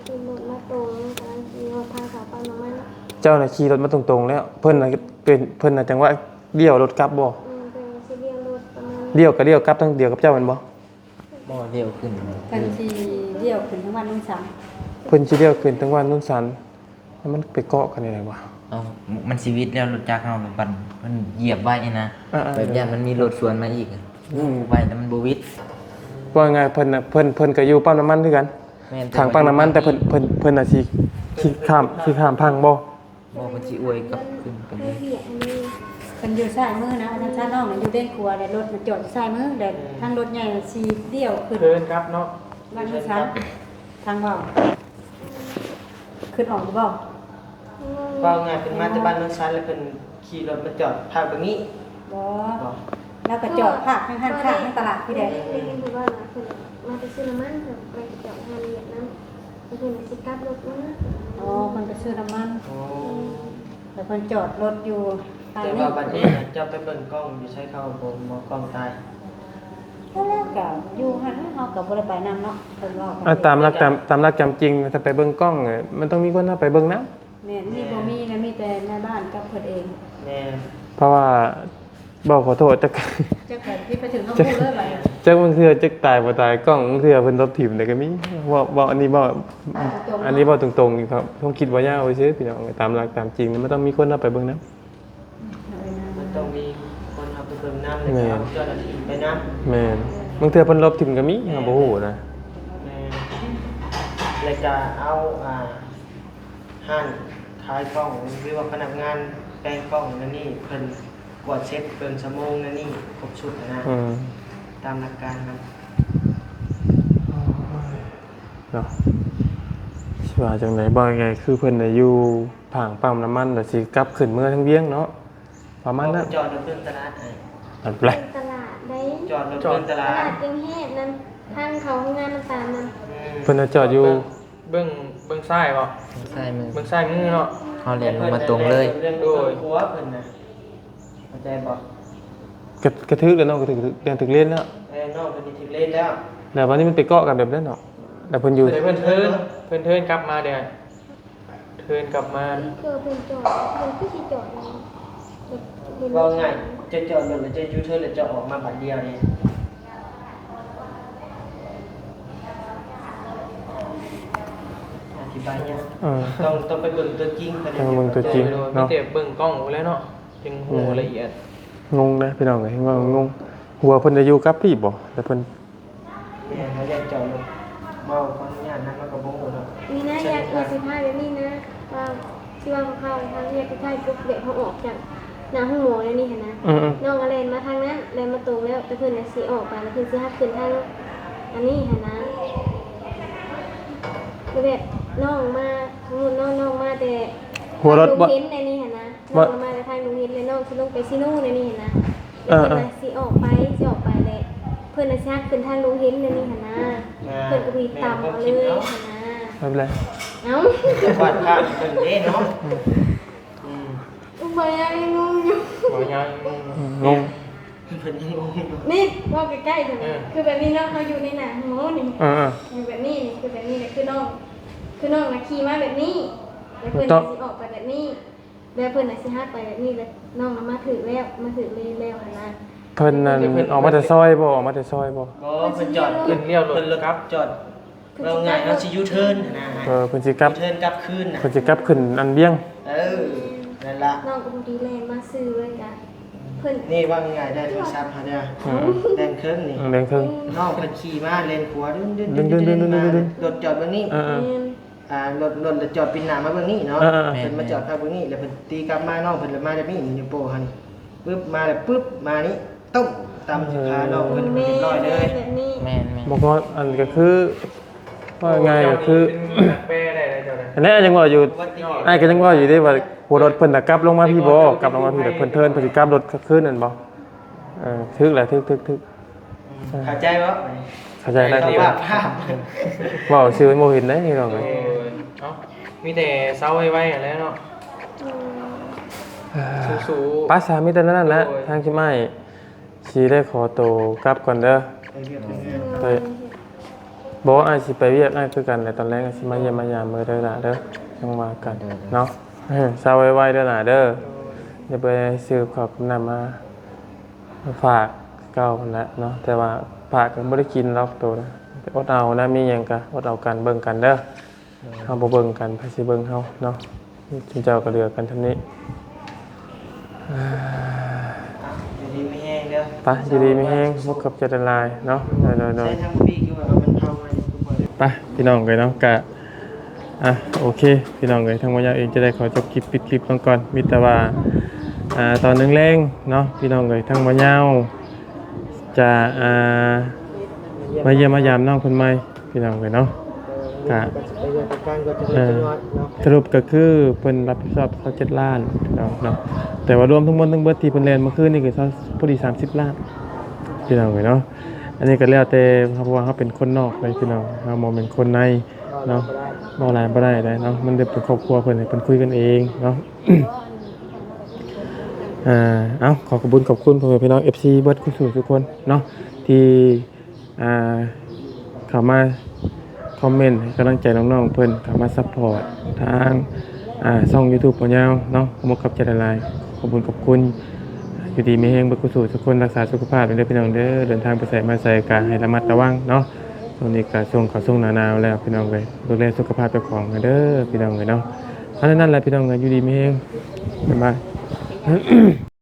ຂີ່ລົດມາຕົງ ກຳລັງຂີ່ຮອດທາງເຂົ້າປ້ຳນ້ຳມັນ. ເຈົ້ານະຂີ່ລົດມາຕົງໆແລ້ວ ເພິ່ນນະເປັນ ເພິ່ນນະຈັງຫວະລ້ຽວລົດກັບບໍ? ອືມ ເພິ່ນຊິລ້ຽວລົດປະມານ ລ້ຽວກະລ້ຽວກັບທາງດຽວກັບເຈົ້າແມ່ນບໍ່? ບໍ່ ລ້ຽວຂຶ້ນ ເພິ່ນຊິລ້ຽວຂຶ້ນທາງບ້ານໂນນສັນ. ເພິ່ນຊິລ້ຽວຂຶ້ນທາງບ້ານໂນນສັນ ແລ້ວມັນໄປເກາະກັນໄດ້ຫວະ? ເອົ້າ ມັນຊິວິດແລ້ວ ລົດຈັກເຮົາ ມັນ ມັນຢຽບໄວ້ນະ. ເອີໆ ແບບຢ້ານມັນມີລົດສວນມາອີກ ວູບໄວ້ ແຕ່ມັນບໍ່ວິດ. ເວົ້າງ່າຍໆ ເພິ່ນນະ ເພິ່ນ ເພິ່ນກະຢູ່ປ້ຳນ້ຳມັນຄືກັນ. ແມ່ນ ທາງປ້ຳນ້ຳມັນ ແຕ່ເພິ່ນ ເພິ່ນ ເພິ່ນນະຊິ ຊິຂ້າມ ຊິຂ້າມຝັ່ງບໍ່? ບໍ່ ເພິ່ນຊິອວຍກັບຂຶ້ນໄປເລີຍ. ເພິ່ນຢູ່ຊ້າຍມືນະ ວ່າຊັ້ນຊະ. ນ້ອງນະຢູ່ເລນຂວາ ແລະລົດນະຈອດຢູ່ຊ້າຍມື ແລະທາງລົດໃຫຍ່ນະຊິລ້ຽວຂຶ້ນ ເດີນກັບເນາະ ບ້ານໂນນສັນ. ທາງເວົ້າ ຄິດອອກຢູ່ບໍ່? ເວົ້າງ່າຍ ເພິ່ນມາແຕ່ບ້ານໂນນສັນ ແລ້ວເພິ່ນຂີ່ລົດມາຈອດພາກເບິ່ງນີ້. ບໍ່ ບໍ່ ລາວກະຈອດພາກທາງຮ້ານຄ້າ ທາງຕະຫຼາດພີ້ແດ. ໄດ້ຍິນເພິ່ນເວົ້າວ່າເພິ່ນມາແຕ່ຊື້ນ້ຳມັນ ເພິ່ນໄປຈອດຮ້ານວຽດນຳ ແລ້ວເພິ່ນຊິກັບລົດມາ. ອໍ ເພິ່ນໄປຊື້ນ້ຳມັນ. ອໍ ແລ້ວເພິ່ນຈອດລົດຢູ່ທາງນີ້. ແຕ່ວ່າບັດນີ້ເຈົ້າໄປເບິ່ງກ້ອງຢູ່ໃສ ເຂົາບໍ່ ບໍ່ກ້ອງຕາຍ? ແລ້ວກະຢູ່ຫັ້ນ ເຮົາກະບໍ່ໄດ້ໄປນຳເນາະ ເພິ່ນເວົ້າ. ຕາມຫຼັກ ຕາມ ຕາມຫຼັກຕາມຈິງ ຖ້າໄປເບິ່ງກ້ອງ ມັນຕ້ອງມີຄົນເຮົາໄປເບິ່ງນຳ. ແມ່ນ ມີບໍ່ມີນະ ມີແຕ່ນາຍບ້ານກັບເພິ່ນເອງ. ແມ່ນ ເພາະວ່າ ເວົ້າຂໍໂທດ ຈັກ ຈັກໄປຜິດໄປຖືກ ເຮົາບໍ່ຮູ້ເລີຍບາດນີ້. ຈັກບາງເທື່ອຈັກຕາຍບໍ່ຕາຍກ້ອງ ບາງເທື່ອເພິ່ນລົບຖິ້ມໄດ້ກະມີ. ເວົ້າ ເວົ້າອັນນີ້ເວົ້າ ອັນນີ້ເວົ້າຕົງໆນີ້ ຄວາມຄິດບໍ່ຍາວຊື່ໆ ພີ່ນ້ອງ. ຕາມຫຼັກຕາມຈິງມັນຕ້ອງມີຄົນເຮົາໄປເບິ່ງນຳ. ມັນຕ້ອງມີຄົນເຮົາໄປເບິ່ງນຳ ແລ້ວກະເອົາເຈົ້າໜ້າທີ່ໄປນຳ. ແມ່ນ ບາງເທື່ອເພິ່ນລົບຖິ້ມກະມີ ເຮົາບໍ່ຮູ້ນະ. ແມ່ນ ແລ້ວກະເອົາ ອ່າ ຮ້ານຂາຍກ້ອງ ຫຼືວ່າພະນັກງານແປງກ້ອງນັ້ນນີ້ ເພິ່ນກວດເຊັກເບິ່ງຊົ່ວໂມງນັ້ນນີ້ ຄົບຊຸດຫັ້ນນະ. ອືມ ຕາມຫຼັກການນຳ ໂອ້ຍ ເນາະ ຊິວ່າຈັ່ງໃດ? ເວົ້າງ່າຍໆ ຄືເພິ່ນນະຢູ່ພາກປ້ຳນ້ຳມັນ ແລ້ວຊິກັບຂຶ້ນເມືອທາງວຽງເນາະ. ປະມານນັ້ນ ຈອດລົດເບິ່ງຕະຫຼາດ ຕະຫຼາດໃດ ຈອດລົດເບິ່ງຕະຫຼາດ ຕະຫຼາດແກ້ງແຮດນັ້ນ ທາງເຂົ້າໂຮງງານນ້ຳຕານນັ້ນ. ເພິ່ນນະຈອດຢູ່ ເບິ່ງ ເບິ່ງຊ້າຍບໍ່? ເບິ່ງຊ້າຍມື ເບິ່ງຊ້າຍມືເນາະ. ເຮົາແລ່ນລົງມາຕົງເລີຍ. ໂດຍ ເພິ່ນນະ ເຂົ້າໃຈບໍ່? ກະ ກະຖືກແລ້ວເນາະ ກະຖືກ ຖືກແລ່ນຖືກເລນແລ້ວ. ເອີ ນ້ອງເພິ່ນຖືກເລນແລ້ວ ແລ້ວບາດນີ້ມັນໄປເກາະກັນແບບນັ້ນເນາະ. ແລ້ວເພິ່ນຢູ່ ເພິ່ນເທີນ ເພິ່ນເທີນກັບມາເດ້. ເທີນກັບມາ ຄືເພິ່ນຈອດ ເພິ່ນຄືຊິຈອດ ເວົ້າງ່າຍ ເຈົ້າຈອດລົດແລ້ວເຈົ້າຢູເທີນແລ້ວເຈົ້າອອກມາບາດດຽວນີ້ ອະທິບາຍຍາກ. ເອີ ຕ້ອງ ຕ້ອງໄປເບິ່ງຕົວຈິງ ຕ້ອງເບິ່ງຕົວຈິງເນາະ ມີແຕ່ເບິ່ງກ້ອງພຸ້ນແຫຼະເນາະ ຈຶ່ງຮູ້ລະອຽດ. ງົງເດ້ພີ່ນ້ອງເອີຍ ເວົ້າງົງ ຫົວເພິ່ນຈະຢູ່ກັບພີ້ບໍ່ ແຕ່ເພິ່ນ ແມ່ນ ເຮົາຢາກຈອດລົດ ເວົ້າຂໍອະນຸຍາດນຳ ເຮົາກະບໍ່ຮູ້ເນາະ. ນີ້ນະ ຢາກ ຢາກຊິຖ່າຍແບບນີ້ນະ ວ່າ ຊິວ່າເຂົາເຂົ້າທາງແຍກສຸດທ້າຍປຸບ ແບບເຮົາອອກຈາກໜ້າໂຮງໝໍແນວນີ້ຫັ້ນນະ. ອືມໆ ນ້ອງກະແລ່ນມາທາງນັ້ນ ແລ່ນມາຕົງແລ້ວ ແຕ່ເພິ່ນນະຊິອອກໄປ ແລ້ວເພິ່ນຊິຫັກຂຶ້ນທາງອັນນີ້ຫັ້ນນະ. ແບບນ້ອງມາ ສົມມຸດເນາະ ນ້ອງມາແຕ່ ຫົວລົດ ໂຮງຮຽນແນວນີ້ຫັ້ນນະ. ນ້ອງມາແຕ່ທາງໂຮງຮຽນ ແລ້ວນ້ອງຊິລົງໄປຊີໂນແນວນີ້ຫັ້ນນະ. ເອີ ເພິ່ນນະຊິອອກໄປ ຊິອອກໄປແລ້ວ ເພິ່ນນະຊິຫັກຂຶ້ນທາງໂຮງຮຽນແນວນີ້ຫັ້ນນະ. ເພິ່ນກະບໍ່ຕິດຕາມເຮົາເລີຍຫັ້ນນະ. ແບບໃດ? ເອົ້າ ວາດພາບເພິ່ນເດ້ເນາະ. ອືມ ບໍ່ຍັງງົງຢູ່ ບໍ່ຍັງງົງ ງົງ ເພິ່ນຍັງງົງຢູ່. ນີ້ ເວົ້າໃກ້ໆ ເພິ່ນ ເອີ ຄືແບບນີ້ເນາະ ເຮົາຢູ່ໃນໜ້າໂຮງໝໍນີ້ ເອີໆ ຢູ່ແບບນີ້ ຄືແບບນີ້ແຫຼະ ຄືນ້ອງ ຄືນ້ອງນະຂີ່ມາແບບນີ້ ແລ້ວເພິ່ນຊິອອກໄປແບບນີ້ ແລ້ວເພິ່ນນະຊິຫັກໄປແບບນີ້ ແລ້ວນ້ອງນະມາຖືກແລ້ວ ມາຖືກເລນແລ້ວຫັ້ນນະ. ເພິ່ນນັ້ນອອກມາແຕ່ຊອຍບໍ່? ອອກມາແຕ່ຊອຍບໍ່? ບໍ່ ເພິ່ນຈອດ ເພິ່ນລ້ຽວລົດກັບ ຈອດ ເວົ້າງ່າຍ ເຮົາຊິຢູເທີນຫັ້ນນະ. ເອີ ເພິ່ນຊິກັບ ຢູເທີນກັບຄືນນະ ເພິ່ນຊິກັບຂຶ້ນອັນວຽງ. ເອີ ນັ້ນລະ ນ້ອງກະພໍດີແລ່ນມາຊື່ເລີຍກະ ເພິ່ນ ນີ້ເວົ້າງ່າຍໆ ໄດ້ໂທລະສັບຫາເດີ ອືມ ແດງເຄິ່ງນີ້ ອືມ ແດງເຄິ່ງ. ນ້ອງເພິ່ນຂີ່ມາເລນຂວາ ດຶນໆໆໆ ມາ ລົດຈອດເບິ່ງນີ້ ເອີໆ ແມ່ນ ອ່າ ລົດ ລົດລະຈອດປິ່ນໜ້າມາເບິ່ງນີ້ເນາະ. ເອີໆ ເພິ່ນມາຈອດພາກເບິ່ງນີ້ ແລ້ວເພິ່ນຕີກັບມາ ນ້ອງເພິ່ນລະມາແບບນີ້ ນິ້ວໂປ້ຫັ້ນ ປຶບ ມາແລ້ວປຶບ ມານີ້ ຕຸ້ມ ຕຳຂານ້ອງເພິ່ນ ເອີ ຮຽບຮ້ອຍເລີຍ. ແມ່ນໆ ບໍ່ກໍອັນກະຄື ເວົ້າງ່າຍກະຄື ເປັນນັກແປໄດ້ເຈົ້ານະ. ອັນນັ້ນຍັງເວົ້າຢູ່ ອ້າຍກະຍັງເວົ້າຢູ່ເດ້ວ່າ ຫົວລົດເພິ່ນນະກັບລົງມາພີ້ບໍ່ ກັບລົງມາພີ້ ແລ້ວເພິ່ນເທີນ ເພິ່ນຊິກັບລົດຄືນນັ້ນບໍ່. ເອີ ຖືກແຫຼະ ຖືກໆໆ. ອືມ ເອີ ເຂົ້າໃຈບໍ່? ເຂົ້າໃຈແລ້ວ ເວົ້າຊື່ບໍ່ເຫັນໄດ໋ພີ່ນ້ອງເອີຍ. ໂອ້ຍ ເອົ້າ ມີແຕ່ເຊົາໄວໆຫັ້ນແຫຼະເນາະ. ອືມ ເອີ ສູ້ໆ ໄປຊະ ມີແຕ່ນັ້ນແຫຼະ ໂດຍ ທາງທີ່ໄມ້ຊິໄດ້ຂໍໂຕກັບກ່ອນເດີ ໄປວຽກ ໄປວຽກ ໄປ ບໍ່ ອ້າຍຊິໄປວຽກ ອ້າຍຄືກັນແຫຼະ ຕອນແລງຊິມາຢ້ຽມມາຢາມເດີຫຼ້າເດີ ຈັ່ງວ່າກັນເນາະ ເອີ ເຊົາໄວໆເດີຫຼ້າເດີ ໂດຍ ຢ່າໄປຊື້ກັບເຂົ້າກັບນ້ຳມາ ມາຝາກເກົ່າຫັ້ນແຫຼະເນາະ ແຕ່ວ່າຝາກກໍບໍ່ໄດ້ກິນດອກໂຕນະ ອົດເອົານະ ມີຫຍັງກໍອົດເອົາກັນເບິ່ງກັນເດີ ເຮົາບໍ່ເບິ່ງກັນ ໃຜຊິເບິ່ງເຮົາເນາະ ຊຸມເຈົ້າກໍເຫຼືອກັນສ່ຳນີ້ ອ່າ ຢູ່ດີມີແຮງເດີ ໄປ ຢູ່ດີມີແຮງ ຂອບໃຈຫຼາຍໆເນາະ ໂດຍໆ ໃຊ້ທາງປີກຢູ່ວ່າມັນເອົາໄວ້ ໄປ ພີ່ນ້ອງເອີຍເນາະ ກະ ອ່ະ ໂອເຄ ພີ່ນ້ອງເອີຍ ທາງບ່າວຍາວເອງຈະໄດ້ຂໍຈົບຄລິບ ປິດຄລິບລົງກ່ອນ ມີແຕ່ວ່າ ອ່າ ຕອນແລງໆເນາະ ພີ່ນ້ອງເອີຍ ທາງບ່າວຍາວຈະ ອ່າ ມາຢ້ຽມມາຢາມນ້ອງເພິ່ນໃໝ່ ພີ່ນ້ອງເອີຍເນາະ ກະ ເອີ ສະຫຼຸບກໍຄືເພິ່ນຮັບຜິດຊອບຊາວເຈັດລ້ານ ພີ່ນ້ອງເນາະ ແຕ່ວ່າລວມທັງໝົດທັງເບິດທີ່ເພິ່ນແລ່ນເມື່ອຄືນນີ້ກໍ ພໍດີສາມສິບລ້ານ ພີ່ນ້ອງເອີຍເນາະ ອັນນີ້ກໍແລ້ວແຕ່ ເພາະວ່າເຮົາເປັນຄົນນອກເລີຍ ພີ່ນ້ອງ ເຮົາບໍ່ແມ່ນຄົນໃນ ເນາະ ເວົ້າຫຼາຍບໍ່ໄດ້ເດ້ເນາະ ມັນເປັນຄອບຄົວເພິ່ນ ໃຫ້ເພິ່ນຄຸຍກັນເອງເນາະ ອ່າ ເອົາ ຂໍຂອບຄຸນຂອບຄຸນພໍ່ແມ່ພີ່ນ້ອງ ເອັຟຊີ ເບິດທຸກຜູ້ທຸກຄົນເນາະ ທີ່ ອ່າ ເຂົ້າມາຄອມເມັນໃຫ້ກຳລັງໃຈນ້ອງໆເພິ່ນ ເຂົ້າມາຊັບພອດທາງ ອ່າ ຊ່ອງຢູທູບບ່າວຍາວເນາະ ຂໍຂອບໃຈຫຼາຍໆ ຂອບຄຸນຂອບຄຸນ ຢູ່ດີມີແຮງເບິດທຸກຜູ້ທຸກຄົນ ຮັກສາສຸຂະພາບເດີພີ່ນ້ອງເດີ ເດີນທາງໄປໃສມາໃສກໍໃຫ້ລະມັດລະວັງເນາະ ຊ່ວງນີ້ກໍຊ່ວງເຂົ້າຊ່ວງໜ້າໜາວແລ້ວພີ່ນ້ອງເອີຍ ດູແລສຸຂະພາບເຈົ້າຂອງເດີພີ່ນ້ອງເອີຍເນາະ ເທົ່ານັ້ນແຫຼະພີ່ນ້ອງເອີຍ ຢູ່ດີມີແຮງ ບາຍບາຍ.